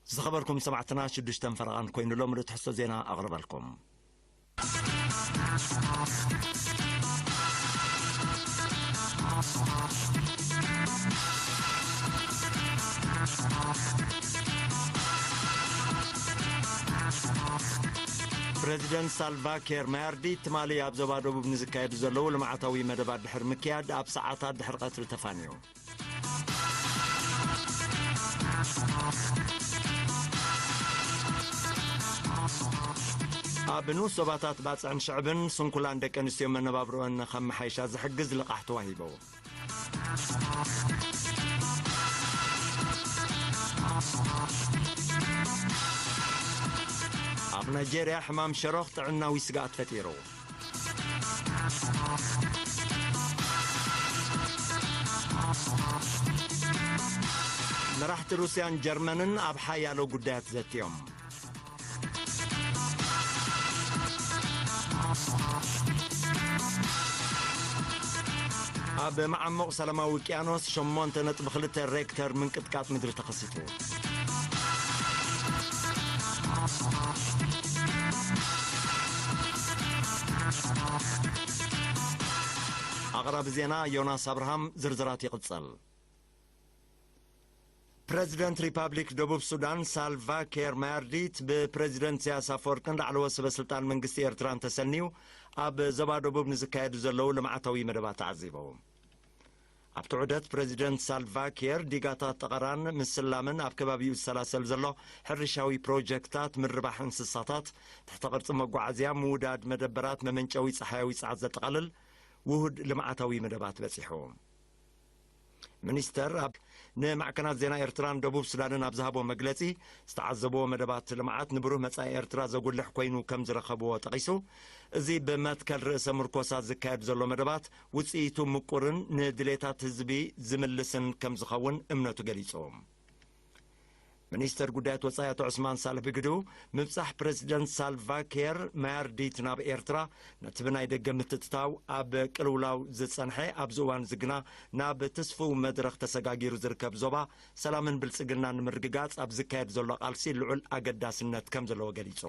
ዝኸበርኩም ሰማዕትና፣ ሽዱሽተን ፈረቓን ኮይኑ ሎሚ ትሕዝቶ ዜና ኣቕርበልኩም። ፕረዚደንት ሳልቫ ኬር ማያርዲት ትማሊ ኣብ ዞባ ደቡብ ንዝካየዱ ዘለዉ ልምዓታዊ መደባት ድሕሪ ምክያድ ኣብ ሰዓታት ድሕሪ ቀትሪ ተፋንዩ። ኣብ ንኡስ ዞባታት ባጽዕን ሽዕብን ስንኩላን ደቂ ኣንስትዮ መነባብሮአን ንኸመሓይሻ ዝሕግዝ ልቓሕ ተዋሂቡ። ኣብ ናይጄርያ ሕማም ሸሮኽ ጥዕናዊ ስግኣት ፈጢሩ። መራሕቲ ሩስያን ጀርመንን ኣብ ሓያሎ ጉዳያት ዘትዮም። ኣብ መዓሙቕ ሰላማዊ ውቅያኖስ ሸሞንተ ነጥቢ ክልተ ሬክተር ምንቅጥቃጥ ምድሪ ተኸሲቱ። ኣቕራቢ ዜና ዮናስ ኣብርሃም። ዝርዝራት ይቕጸል። ፕረዚደንት ሪፓብሊክ ደቡብ ሱዳን ሳልቫ ኬር ማያርዲት ብፕረዚደንት ኢሳያስ ኣፈወርቅን ላዕለዎት ሰበ ስልጣን መንግስቲ ኤርትራን ተሰንዩ ኣብ ዞባ ደቡብ ንዝካየዱ ዘለዉ ልምዓታዊ መደባት ተዓዚቡ። ኣብቲ ዑደት ፕረዚደንት ሳልቫ ኬር ዲጋታት ጠቐራን ምስላምን ኣብ ከባቢኡ ዝሰላሰል ዘሎ ሕርሻዊ ፕሮጀክታት፣ ምርባሕ እንስሳታት፣ ትሕተ ቅርጺ መጓዓዝያ፣ ምውዳድ መደበራት መመንጨዊ ጸሓያዊ ጸዓት ዘጠቓልል ውሁድ ልምዓታዊ መደባት በጺሑ። ሚኒስተር ኣብ ንማዕከናት ዜና ኤርትራን ደቡብ ሱዳንን ኣብ ዝሃቦ መግለጺ፣ ዝተዓዘብዎ መደባት ልምዓት ንብሩህ መጻኢ ኤርትራ ዘጉልሕ ኮይኑ ከም ዝረኸብዎ ጠቒሱ፣ እዚ ብመትከል ርእሰ ምርኮሳ ዝካየድ ዘሎ መደባት ውጽኢቱ ምቁርን ንድሌታት ህዝቢ ዝምልስን ከም ዝኸውን እምነቱ ገሊጹ። ሚኒስተር ጉዳያት ወጻኢ ኣቶ ዑስማን ሳልሕ ብግድኡ፣ ምብጻሕ ፕረዚደንት ሳልቫ ኬር ማያርዲት ናብ ኤርትራ ነቲ ብናይ ደገ ምትእትታው ኣብ ቅልውላው ዝጸንሐ፣ ኣብዚ እዋን እዚ ግና ናብ ትስፉው መድረኽ ተሰጋጊሩ ዝርከብ ዞባ፣ ሰላምን ብልጽግናን ንምርግጋጽ ኣብ ዝካየድ ዘሎ ቃልሲ ልዑል ኣገዳስነት ከም ዘለዎ ገሊጹ።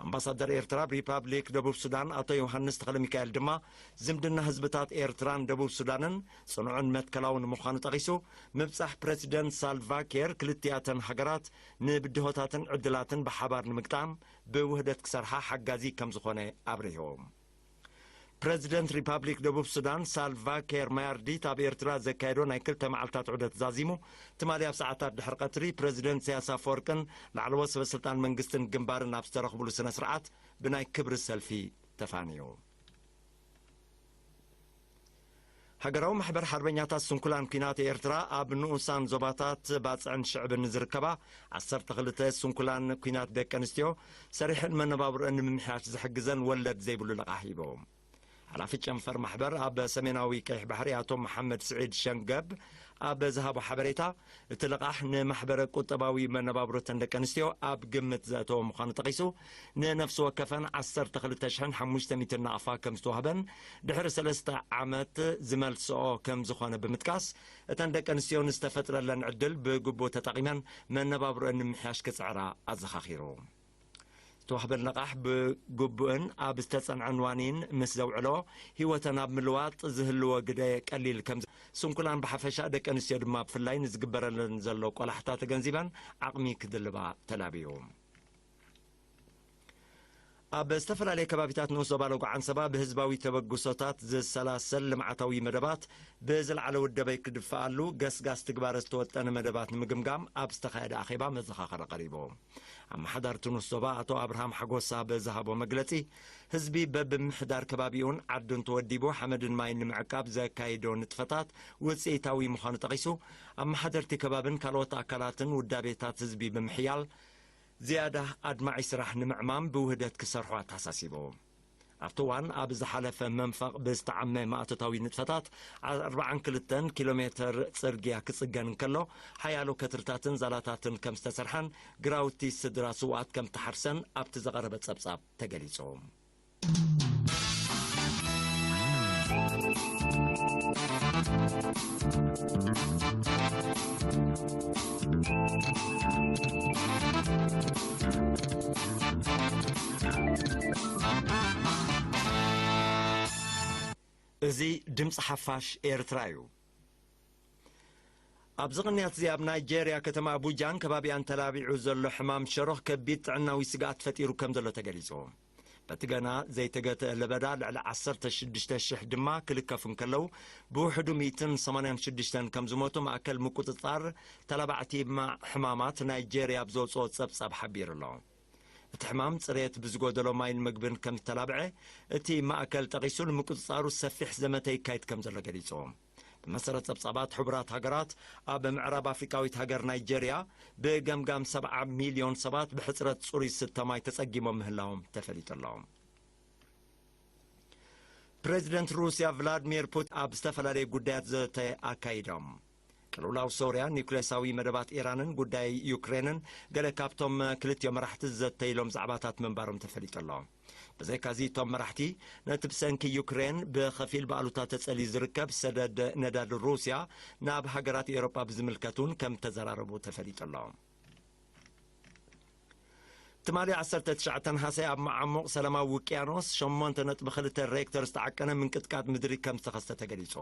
ኣምባሳደር ኤርትራ ኣብ ሪፓብሊክ ደቡብ ሱዳን ኣቶ ዮሃንስ ተኽለሚካኤል ድማ፣ ዝምድና ህዝብታት ኤርትራን ደቡብ ሱዳንን ጽኑዕን መትከላውን ምዃኑ ጠቒሱ፣ ምብጻሕ ፕረዚደንት ሳልቫ ኬር ክልቲኣተን ሃገራት ንብድሆታትን ዕድላትን ብሓባር ንምግጣም ብውህደት ክሰርሓ ሓጋዚ ከም ዝኾነ ኣብሪሁ። ፕረዚደንት ሪፓብሊክ ደቡብ ሱዳን ሳልቫ ኬር ማያርዲት ኣብ ኤርትራ ዘካየዶ ናይ ክልተ መዓልታት ዑደት ዛዚሙ፣ ትማሊ ኣብ ሰዓታት ድሕሪ ቀትሪ ፕረዚደንት ኢሳያስ ኣፈወርቅን ላዕለዎት ሰበ ስልጣን መንግስትን ግንባርን ኣብ ዝተረኽብሉ ስነ ስርዓት ብናይ ክብሪ ሰልፊ ተፋንዩ። ሃገራዊ ማሕበር ሓርበኛታት ስንኩላን ኲናት ኤርትራ ኣብ ንኡሳን ዞባታት ባጽዕን ሽዕብን ዝርከባ ዓሰርተ ክልተ ስንኩላን ኲናት ደቂ ኣንስትዮ ሰሪሐን መነባብሮአን ንምምሕያሽ ዝሕግዘን ወለድ ዘይብሉ ልቓሕ ሂቦም። ሓላፊ ጨንፈር ማሕበር ኣብ ሰሜናዊ ቀይሕ ባሕሪ ኣቶ መሓመድ ስዒድ ሸንገብ ኣብ ዝሃቦ ሓበሬታ፣ እቲ ልቓሕ ንማሕበረ ቁጠባዊ መነባብሮተን ደቂ ኣንስትዮ ኣብ ግምት ዘእተወ ምዃኑ ጠቒሱ፣ ንነፍሲ ወከፈን ዓሰርተ ክልተ ሽሕን ሓሙሽተ ሚእትን ናቕፋ ከም ዝተዋህበን ድሕሪ ሰለስተ ዓመት ዝመልስኦ ከም ዝኾነ ብምጥቃስ፣ እተን ደቂ ኣንስትዮ ንዝተፈጥረለን ዕድል ብግቡእ ተጠቒመን መነባብሮአን ንምምሕያሽ ክጽዕራ ኣዘኻኺሩ። ዝተዋህበን ልቓሕ ብግቡእን ኣብ ዝተጸንዐን ዋኒን ምስ ዘውዕሎ፣ ህይወተን ኣብ ምልዋጥ ዝህልዎ ግደ ቀሊል ከም፣ ስንኩላን ብሓፈሻ፣ ደቂ ኣንስትዮ ድማ ብፍላይ ንዝግበረለን ዘሎ ቆላሕታ ተገንዚበን ዓቕሚ ክድልባ ተላብዩ። ኣብ ዝተፈላለየ ከባቢታት ንኡስ ዞባ ሎጎ ዓንሰባ ብህዝባዊ ተበግሶታት ዝሰላሰል ልምዓታዊ መደባት ብዝለዓለ ውደበይ ክድፈኣሉ ገስጋስ ትግባረ ዝተወጠነ መደባት ንምግምጋም ኣብ ዝተኻየደ ኣኼባ መዘኻኸሪ ቀሪቡ። ኣመሓዳሪ እቲ ንኡስ ዞባ ኣቶ ኣብርሃም ሓጎስ ኣብ ዝሃቦ መግለጺ፣ ህዝቢ በብምሕዳር ከባቢኡን ዓዱን ተወዲቡ ሓመድን ማይን ንምዕቃብ ዘካይዶ ንጥፈታት ውጽኢታዊ ምዃኑ ጠቒሱ፣ ኣመሓደርቲ ከባብን ካልኦት ኣካላትን ውዳቤታት ህዝቢ ብምሕያል ዝያዳ ኣድማዒ ስራሕ ንምዕማም ብውህደት ክሰርሑ ኣተሓሳሲቡ። ኣብቲ እዋን ኣብ ዝሓለፈ መንፈቕ ብዝተዓመ ማእቶታዊ ንጥፈታት ኣርብዓን ክልተን ኪሎ ሜተር ጽርግያ ክጽገን እንከሎ፣ ሓያሎ ከትርታትን ዛላታትን ከም ዝተሰርሐን ግራውቲ ስድራ ስውኣት ከም ተሓርሰን ኣብቲ ዝቐረበ ጸብጻብ ተገሊጹ። እዚ ድምፂ ሓፋሽ ኤርትራ እዩ። ኣብዚ ቅንያት እዚ ኣብ ናይጄርያ ከተማ ኣቡጃን ከባቢኣን ተላቢዑ ዘሎ ሕማም ሸሮኽ ከቢድ ጥዕናዊ ስግኣት ፈጢሩ ከም ዘሎ ተገሊጹ። በቲ ገና ዘይተገትአ ለበዳ ልዕሊ ዓሰርተ ሽዱሽተ ሽሕ ድማ ክልከፉ እንከለዉ፣ ብውሕዱ ሚእትን ሰማንያን ሽዱሽተን ከም ዝሞቱ ማእከል ምቁጽጻር ተላባዕቲ ማ-፣ ሕማማት ናይጄርያ ኣብ ዘውጽኦ ጸብጻብ ሓቢሩ ኣሎ። እቲ ሕማም ጽሬት ብዝጎደሎ ማይን ምግብን ከም ዝተላብዐ እቲ ማእከል ጠቒሱ፣ ንምቁጽጻሩ ሰፊሕ ዘመተ ይካየድ ከም ዘሎ ገሊጹ። ብመሰረት ጸብጻባት ሕቡራት ሃገራት፣ ኣብ ምዕራብ ኣፍሪቃዊት ሃገር ናይጄርያ ብገምጋም ሰብዓ ሚልዮን ሰባት ብሕጽረት ጽሩይ ዝስተ ማይ ተጸጊሞም ምህላዎም ተፈሊጡ ኣሎ። ፕሬዚደንት ሩስያ ቭላድሚር ፑቲን ኣብ ዝተፈላለዩ ጉዳያት ዘተ ኣካይዶም። ቅልውላው ሶርያ፣ ኒውክሌሳዊ መደባት ኢራንን ጉዳይ ዩክሬንን ገለ ካብቶም ክልቲኦም መራሕቲ ዝዘተይሎም ዛዕባታት ምንባሮም ተፈሊጡ ኣሎ። ብዘይካዚ፣ እቶም መራሕቲ ነቲ ብሰንኪ ዩክሬን ብኸፊል ብኣሉታ ተጸልዩ ዝርከብ ሰደድ ነዳዲ ሩስያ ናብ ሃገራት ኤውሮጳ ብዝምልከት እውን ከም ተዘራረቡ ተፈሊጡ ኣሎ። ትማሊ ዓሰርተ ትሽዓተ ነሓሰ ኣብ መዓሙቕ ሰላማዊ ውቅያኖስ ሸሞንተ ነጥቢ ክልተ ሬክተር ዝተዓቀነ ምንቅጥቃጥ ምድሪ ከም ዝተኸስተ ተገሊጹ።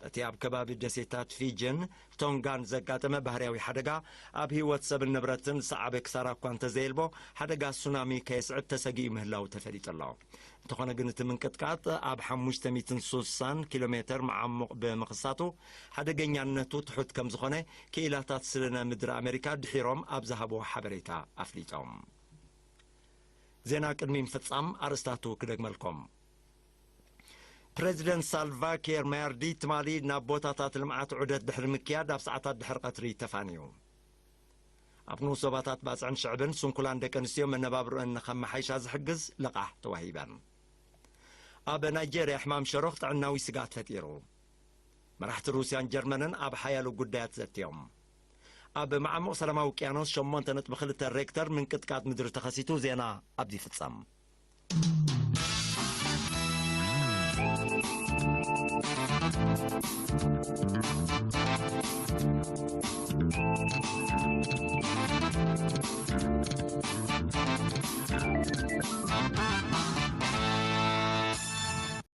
በቲ ኣብ ከባቢ ደሴታት ፊጅን ቶንጋን ዘጋጠመ ባህርያዊ ሓደጋ ኣብ ህይወት ሰብን ንብረትን ዝሰዓበ ክሳራ እኳ እንተዘየልቦ፣ ሓደጋ ሱናሚ ከየስዕብ ተሰጊኡ ምህላው ተፈሊጡ ኣሎ። እንተኾነ ግን እቲ ምንቅጥቃጥ ኣብ ሓሙሽተ ሚእትን ስሳን ኪሎ ሜተር መዓሙቕ ብምኽሳቱ ሓደገኛነቱ ትሑት ከም ዝኾነ ክኢላታት ስነ ምድሪ ኣሜሪካ ድሒሮም ኣብ ዝሃብዎ ሓበሬታ ኣፍሊጦም። ዜና ቅድሚ ምፍጻም ኣርእስታቱ ክደግመልኩም። ፕሬዚደንት ሳልቫ ኪር ማያርዲት ትማሊ ናብ ቦታታት ልምዓት ዑደት ድሕሪ ምክያድ ኣብ ሰዓታት ድሕሪ ቀትሪ ተፋንዩ። ኣብ ንኡስ ዞባታት ባጽዕን ሽዕብን ስንኩላን ደቂ ኣንስትዮ መነባብሮአን ንኸመሓይሻ ዝሕግዝ ልቓሕ ተዋሂበን። ኣብ ናይጄርያ ሕማም ሸሮኽ ጥዕናዊ ስግኣት ፈጢሩ። መራሕቲ ሩስያን ጀርመንን ኣብ ሓያሎ ጉዳያት ዘትዮም። ኣብ መዓሙቕ ሰላማዊ ውቅያኖስ ሸሞንተ ነጥቢ ክልተ ሬክተር ምንቅጥቃጥ ምድሪ ተኸሲቱ። ዜና ኣብዚ ይፍጸም።